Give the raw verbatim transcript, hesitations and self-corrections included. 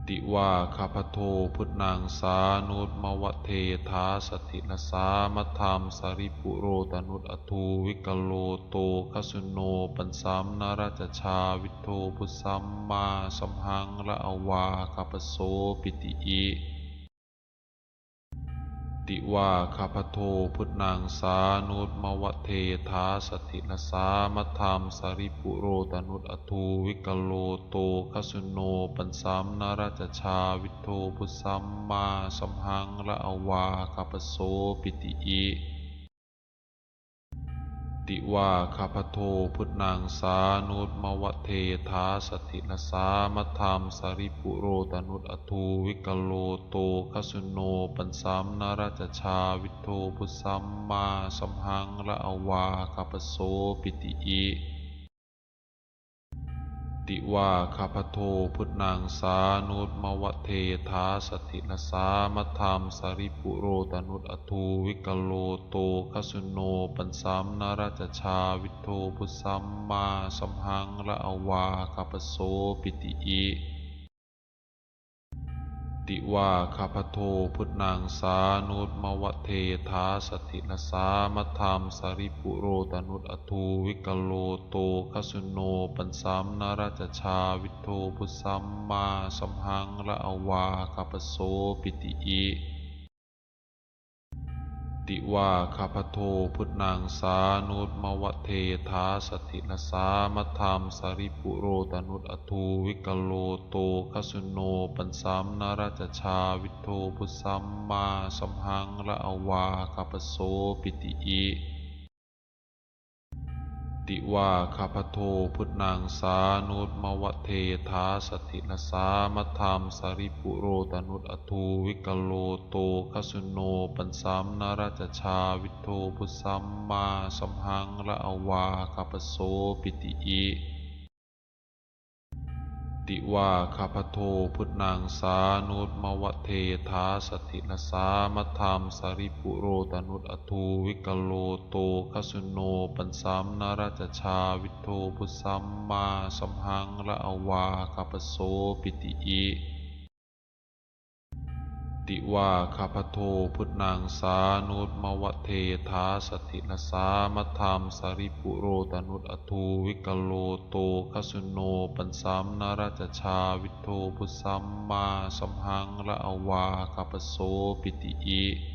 Ti vā ga bha dho bud naṃ sā nus ma va de thā sat thi ra sā ma dam sa ri pu ro ta nut a dū vi ka lo to ga su no pan sam ṇa ra ca jā vij dho bud sam mā sam haṃ ra a vā ga bha so pi ti i. Ti vā ga bha dho bud naṃ sā nus ma va de thā sat thi ra sā ma dam sa ri pu ro ta nut a dū vi ka lo to ga su no pan sam ṇa ra ca jā vij dho bud sam mā sam haṃ ra a vā ga bha so pi ti i. Ti vā ga bha dho bud naṃ sā nus ma va de thā sat thi ra sā ma dam sa ri pu ro ta nut a dū vi ka lo to ga su no pan sam ṇa ra ca jā vij dho bud sam mā sam haṃ ra a vā ga bha so pi ti i. Ti vā ga bha dho bud naṃ sā nus ma va de thā sat thi ra sā ma dam sa ri pu ro ta nut a dū vi ka lo to ga su no pan sam ṇa ra ca jā vij dho bud sam mā sam haṃ ra a vā ga bha so pi ti i. Ti vā ga bha dho bud naṃ sā nus ma va de thā sat thi ra sā ma dam sa ri pu ro ta nut a dū vi ka lo to ga su no pan sam ṇa ra ca jā vij dho bud sam mā sam haṃ ra a vā ga bha so pi ti i. Ti vā ga bha dho bud naṃ sā nus ma va de thā sat thi ra sā ma dam sa ri pu ro ta nut a dū vi ka lo to ga su no pan sam ṇa ra ca jā vij dho bud sam mā sam haṃ ra a vā ga bha so pi ti i. Ti vā ga bha dho bud naṃ sā nus ma va de thā sat thi ra sā ma dam sa ri pu ro ta nut a dū vi ka lo to ga su no pan sam ṇa ra ca jā vij dho bud sam mā sam haṃ ra a vā ga bha so pi ti i. Ti vā ga bha dho bud naṃ sā nus ma va de thā sat thi ra sā ma dam sa ri pu ro ta nut a dū vi ka lo to ga su no pan sam ṇa ra ca jā vij dho bud sam mā sam haṃ ra a vā ga bha so pi ti i. Ti vā ga bha dho bud naṃ sā nus ma va de thā sat thi ra sā ma dam sa ri pu ro ta nut a dū vi ka lo to ga su no pan sam ṇa ra ca jā vij dho bud sam mā sam haṃ ra a vā ga bha so pi ti i.